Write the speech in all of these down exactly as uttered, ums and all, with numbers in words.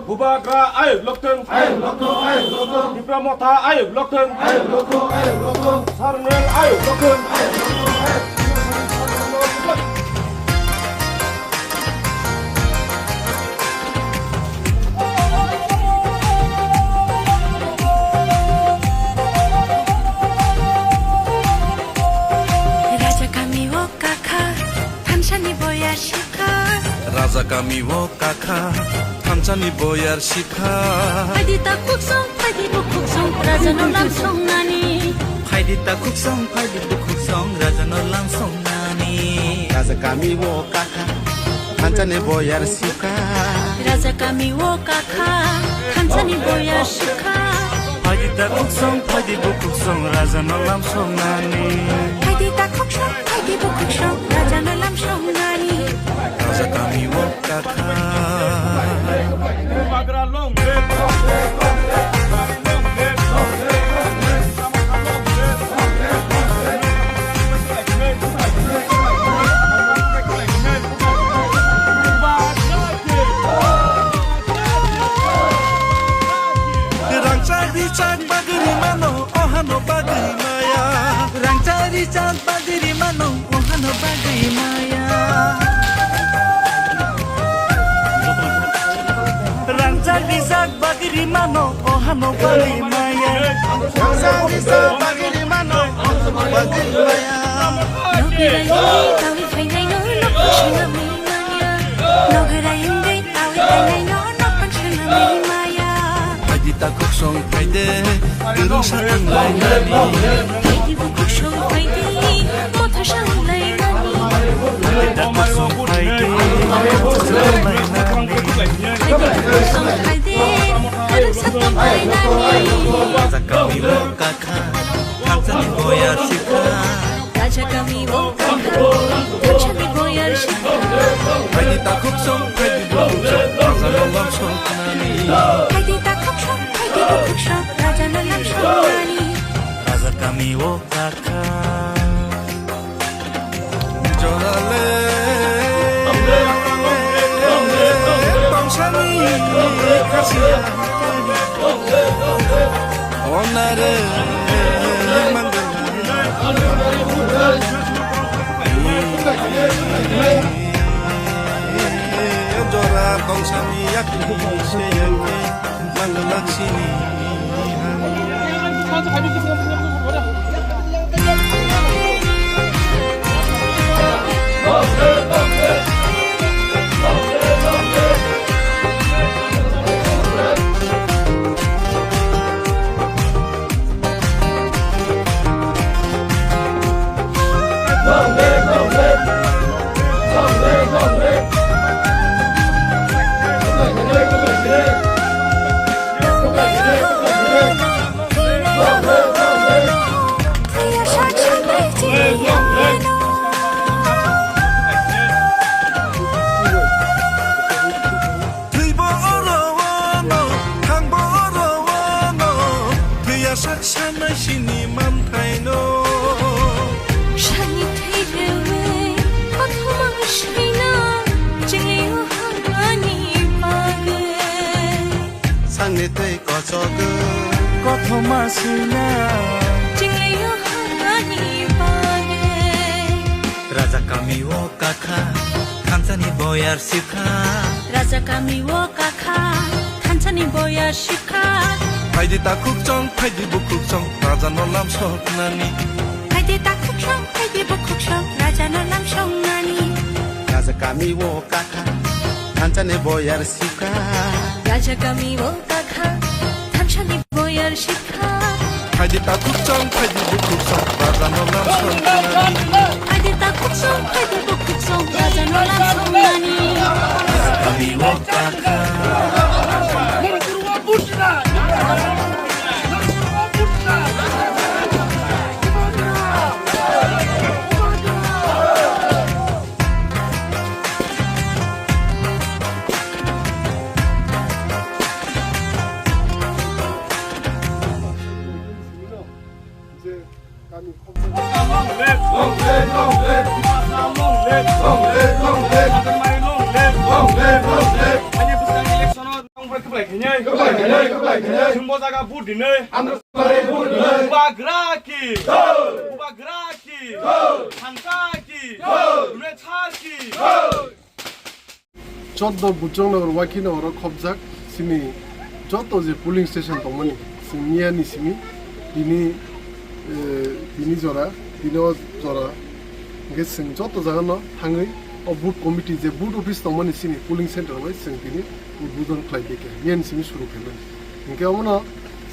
Bubagra ayuk lokthung. Ayuk lokthung, ayuk lokthung. Tipra Motha ayuk lokthung. Ayuk lokthung, ayuk lokthung. Sarnel ayuk lokthung. Ayuk lokthung, ayuk lokthung. Raja kami o kakha, thansani boyar sikha. Raja kami o kakha, thansani boyar sikha. Phaidi ta khuksong, phaidi bukhuksong, raja no lam songnani. Phaidi ta khuksong, phaidi bukhuksong, raja no lam songnani. Raja kami o kakha, thansani boyar sikha. Raja kami o kakha, thansani boyar sikha. Phaidi ta khuksong, phaidi bukhuksong, raja no lam songnani. Phaidi ta khuksong, phaidi bukhuksong, raja no lam songnani. Raja kami o kakha. Rangchak richak bagwi rimano, ohano bagwi maya. Rangchak richak bagwi rimano, ohano bagwi maya. Rangchak richak bagwi rimano, ohano bagwi maya. Rangchak richak bagwi rimano, ohano bagwi maya. Nogwiraini tawi phainaino, nokphang swnamwi maya. Nogwiraini tawi phainaino, nokphang swnamwi maya. Phaidi ta khuksong phaidi, kwrwngsa wnglainani. Phaidi bukhuksong phaidi, motha sanglainani. Phaidi ta khuksong phaidi, motha sanglainani. Phaidi bukhuksong phaidi, kwrwngsa tonglainani. Raja kami o kakha, thansani boyar sikha. Raja kami o kakha, thansani boyar sikha. Phaidi ta khuksong, phaidi bukhuksong, raja no lam songnani. Phaidi ta khuksong, phaidi bukhuksong, raja no lam songnani. Raja kami o kakha. Jorale, tongsani khasi. Onare, mangala. Jora tongsani yakni seyangke mangala sini. Thwibo oro ono, thangbo oro ono, thwiya sak sanai sini manthai no. Sani thwi rwui, kothoma swina, chwngwi o hamani bagwi. Sangni twi kochogwi. Kothoma swina. Chwngwi o hamani bagwi. Raja kami o kakha, thansani boyar sikha. Raja kami o kakha, thansani boyar sikha. Phaidi ta khuksong, phaidi bukhuksong, raja no lam songnani. Phaidi ta khuksong, phaidi bukhuksong, raja no lam songnani. Raja kami o kakha, thansani boyar sikha. Raja kami o kakha, thansani boyar sikha. Phaidi ta khuksong, phaidi bukhuksong, raja no lam songnani. Phaidi ta khuksong, phaidi bukhuksong, raja no lam songnani. Kami o kakha. Kwplai khainai. Kwplai khainai, kwplai khainai. Chwng bo jaga vote dinai. Andhra Sumari vote dinai. Bubagra ki. Jai. Bubagra ki. Jai. Thansa ki. Jai. Rwchar ki. Jai. Choddo Bujong Nagar Waikhi Nagar o khobjak chini joto je polling station tongmani, chwng miya ni simi tini, eh, tini jora, tini o jora, hingke chwng joto jaga no thangwi o booth committee je booth office tongmani chini polling center bai chwng tini udbodon khlai di khe, miya ni simi suru khaimani. Hingke omono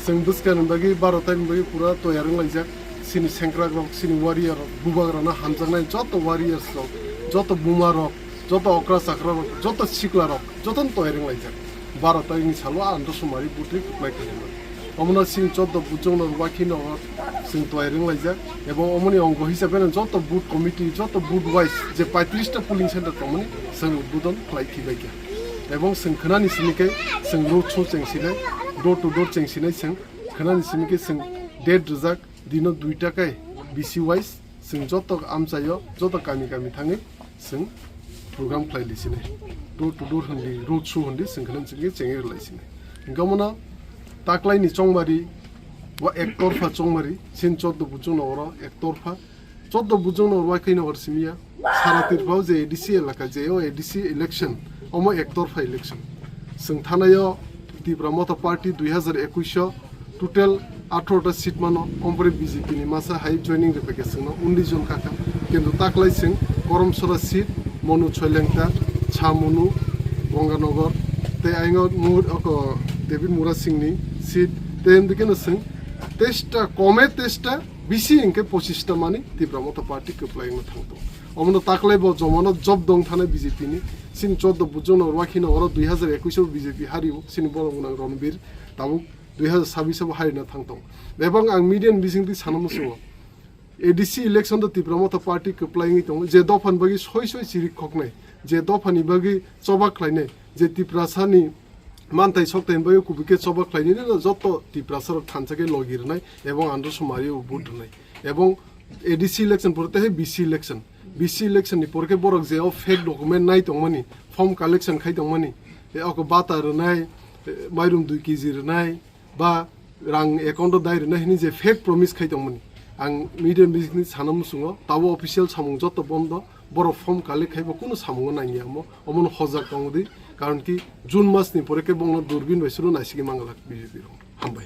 chwng bwskang ni bagwi, baro tai ni bagwi pura toyar wng laijak. Chini sengkrak rok, chini warrior rok, bubagra no hamjaknai joto warriors rok, joto buma rok, joto okra chakra rok, joto sikla rok, joto no toyar wng laijak. Baro tarik ni salo ang Andhra Sumari booth ri kwplai khainai. Omono chini Choddo Bujong Nagar Waikhi Nagar chwng toyar wng laijak. Ebong omoni ongo hisabe no joto booth committee, joto booth wise je paitris ta polling center tongmani chwng udbodon khlai khibai kha. Ebong chwng khwnani simi khe chwng road show chengsinai, door to door chengsinai chwng khwnani simi khe chwng date rijak dino duita kai B C wise chwng joto amchaio, joto kami kami thangwi chwng program khlai lisinai. Door to door hwndi, road show hwndi chwng khwnani simi khe chengwi rwlaisinai. Hingke omono taklaini chongmari, bo ektorpha chongmari, chini Choddo Bujong Nagar o ektorpha. Choddo Bujong Nagar Waikhi Nagar simi ya, sara Tripura o je A D C elaka, je o A D C election, omo ektorpha election. Chwng thanaio Tipra Motha Party dui hazar ekush o total atharo ta seat mano, ompore B J P ni masa hai joining rwbaikha chwngno unnish jon kaka. Kintu taklai chwng Koromsora seat, Monu Choilengta, Chamunu, Ganganagar, tei aingo Mur-, oko David Murasing ni seat, tei hwndikhe no chwng testa, kome testa, bisi hwnkhe pochista mani Tipra Motha Party kwplai wngna thangtong. Omono taklai bo jomano job dong thana B J P ni. Chini Choddo Bujong Nagar Waikhi Nagar o dui hazar ekush o B J P hario, chini borok gwnang Ranbir tabuk dui hazar sabbish o bo harina thangtong. Ebong ang media ni bisingtwi sana muchungo. A D C election do Tipra Motha Party kwplai wngwi tongo. Je dophan bagwi soi soi chirik khoknai, je dophani bagwi choba khlainai, je Tiprasani manthai sokthai bagwi kubui khe choba khlainai no joto Tiprasa rok thansa khe logi rwnai ebong Andhra Sumari o vote rwnai. Ebong A D C election pore tei B C election. B C election ni pore khe borok je o fake document nai tongmani, form collection khai tongmani, e oko bata rwnai, e mairum dui kg rwnai, ba rang account o dai rwnai hwnwi je fake promise khai tongmani. Ang media meeting ni sana muchungo, tabo official samung joto bondo, borok form collect khai bo kunu samungo nangya omo, omono hojak tongo di, karon ki June mas ni pore khe bongno durbin bai suru naisigwi mangalak B J P rok. Hambai.